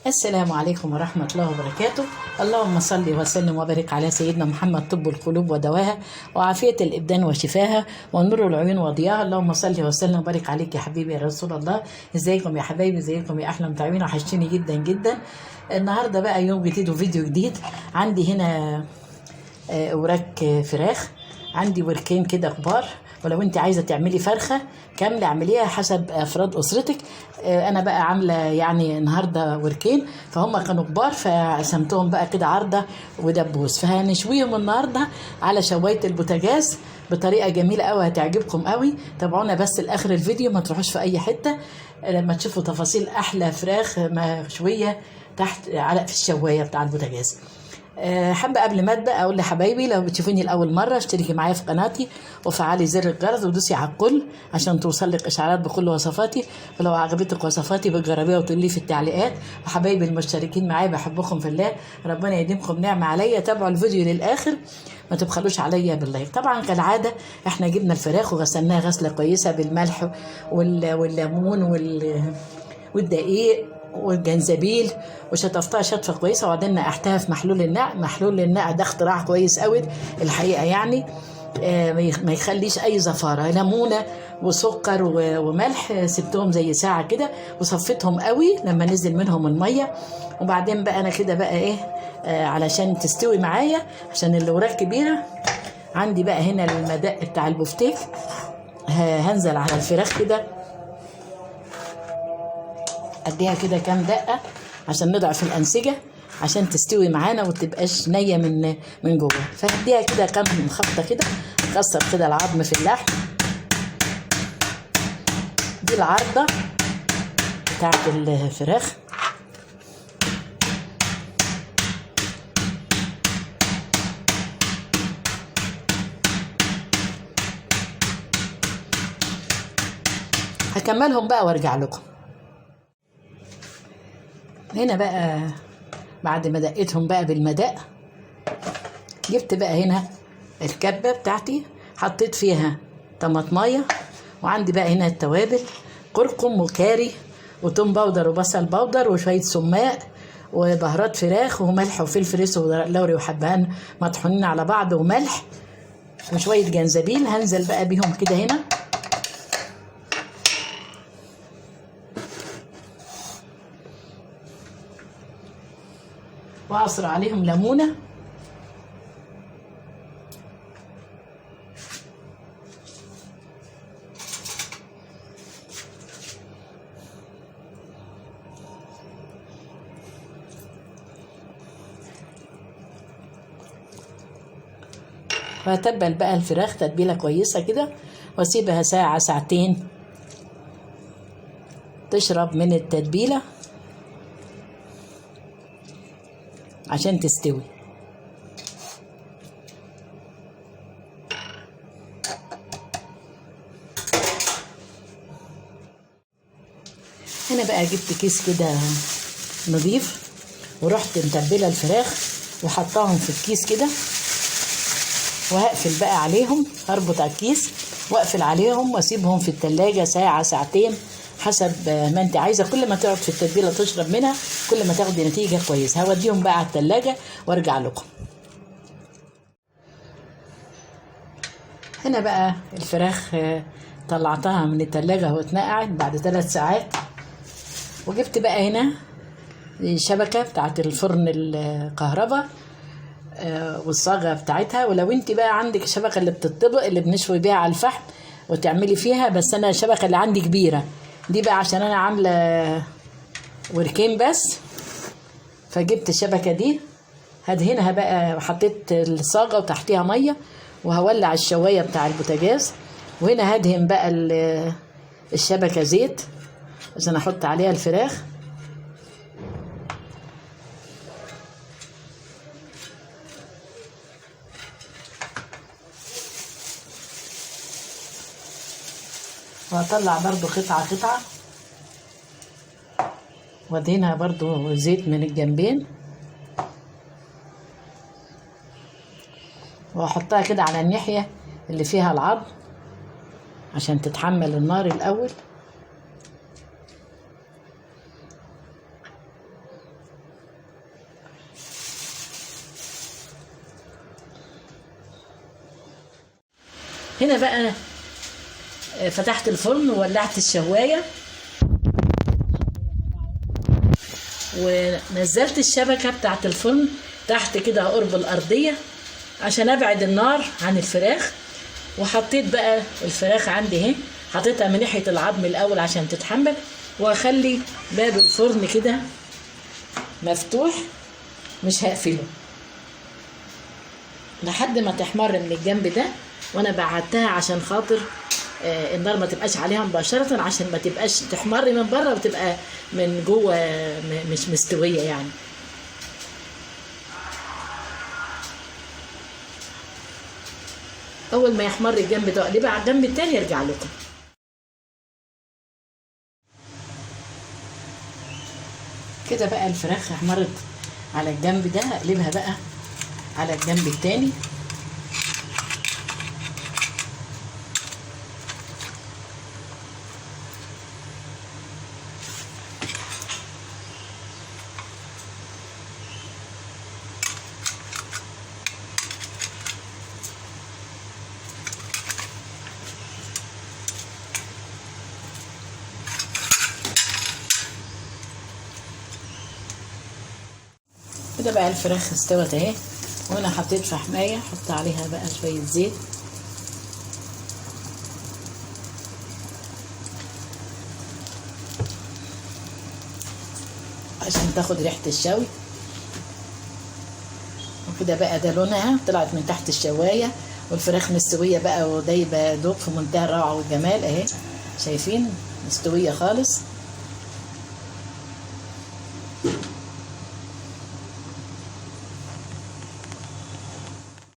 السلام عليكم ورحمة الله وبركاته. اللهم صل وسلم وبارك على سيدنا محمد، طب القلوب ودواها، وعافية الإبدان وشفاها، ونور العيون وضياها. اللهم صل وسلم وبارك عليك يا حبيبي يا رسول الله. ازيكم يا حبايبي، ازيكم يا أحلى متابعين، وحشتني جدا جدا. النهارده بقى يوم جديد وفيديو جديد. عندي هنا وراك فراخ، عندي وركين كده كبار، ولو انت عايزه تعملي فرخة كاملة اعمليها حسب افراد اسرتك. انا بقى عامله يعني النهارده وركين، فهم كانوا كبار فقسمتهم بقى كده عارضه ودبوس، فهنشويهم النهارده على شوايه البوتاجاز بطريقة جميلة قوي هتعجبكم قوي. تابعونا بس لاخر الفيديو، ما تروحوش في اي حتة لما تشوفوا تفاصيل احلى فراخ مشوية تحت على في الشوايه بتاع البوتاجاز. حابة قبل ما ابدا اقول لحبايبي، لو بتشوفيني لاول مرة اشتركي معايا في قناتي وفعلي زر الجرس ودوسي على الكل عشان توصلك اشعارات بكل وصفاتي، ولو عجبتك وصفاتي بتجربيها وتقولي في التعليقات. وحبايبي المشتركين معايا بحبكم في الله، ربنا يديمكم نعمه عليا. تابعوا الفيديو للاخر، ما تبخلوش عليا بال like. طبعا كالعادة احنا جبنا الفراخ وغسلناها غسله كويسة بالملح والليمون والدقيق والجنزبيل، وشطفتها شطفه كويسة، وبعدين نقعتها في محلول النقع. محلول النقع ده اختراع كويس قوي الحقيقة، يعني ما يخليش اي زفاره. ليمونه وسكر وملح، سبتهم زي ساعة كده وصفيتهم قوي لما نزل منهم المية. وبعدين بقى انا كده بقى ايه علشان تستوي معايا، عشان الوراك كبيرة. عندي بقى هنا المدق بتاع البفتيك، هنزل على الفراخ كده اديها كده كام دقه عشان نضعف الانسجة عشان تستوي معانا وتبقاش نيه من جوه. فهديها كده كام خبطه كده، اكسر كده العظم في اللحم. دي العارضة بتاعت الفراخ. هكملهم بقى وارجع لكم. هنا بقى بعد ما دقيتهم بقى بالمدق، جبت بقى هنا الكبه بتاعتي، حطيت فيها طماطمايه، وعندي بقى هنا التوابل، كركم وكاري وتوم powder وبصل powder وشوية سماق وبهارات فراخ وملح وفلفل اسود ولوري وحبهان مطحونين على بعض وملح وشوية جنزبيل. هنزل بقى بيهم كده هنا. واعصر عليهم ليمونه، وهتبل بقى الفراخ تتبيله كويسة كده، واسيبها ساعة ساعتين تشرب من التتبيله عشان تستوي. هنا بقى جبت كيس كده نظيف، ورحت متبله الفراخ وحطاهم في الكيس كده، وهقفل بقى عليهم، هربط على الكيس واقفل عليهم واسيبهم في التلاجة ساعة ساعتين حسب ما انت عايزه. كل ما تقعد في التتبيله تشرب منها كل ما تاخدي نتيجة كويسة. هوديهم بقى على التلاجة وارجع لكم. هنا بقى الفراخ طلعتها من التلاجة واتنقعت بعد 3 ساعات، وجبت بقى هنا شبكة بتاعت الفرن الكهرباء والصاجه بتاعتها. ولو انت بقى عندك الشبكة اللي بتطبق اللي بنشوي بيها على الفحم وتعملي فيها، بس انا الشبكة اللي عندي كبيرة دي بقى عشان انا عامله وركين بس، فجبت الشبكة دي هدهنها بقى، وحطيت الصاجه وتحتيها مية، وهولع الشوايه بتاع البوتاجاز. وهنا هدهن بقى الشبكة زيت عشان احط عليها الفراخ. وهطلع برضو قطعة قطعة، وادهنها برضو زيت من الجنبين، واحطها كده على الناحية اللي فيها العظم عشان تتحمل النار الأول. هنا بقى فتحت الفرن وولعت الشوايه ونزلت الشبكة بتاعت الفرن تحت كده قرب الارضية عشان ابعد النار عن الفراخ. وحطيت بقى الفراخ عندي اهي، حطيتها من ناحية العظم الاول عشان تتحمل، واخلي باب الفرن كده مفتوح مش هقفله لحد ما تحمر من الجنب ده. وانا بعدتها عشان خاطر النار ما تبقاش عليها مباشرة، عشان ما تبقاش تحمر من بره وتبقى من جوه مش مستوية يعني. اول ما يحمر الجنب ده اقلبها على الجنب التاني ارجع لكم. كده بقى الفراخ احمرت على الجنب ده، اقلبها بقى على الجنب التاني. كده بقى الفراخ استوت اهي، وانا حطيت فحمايه، حط عليها بقى شوية زيت. عشان تاخد ريحه الشوي. وكده بقى ده لونها طلعت من تحت الشوايه، والفراخ مستوية بقى ودايبه دوب في منتهى الروعة والجمال اهي، شايفين مستوية خالص.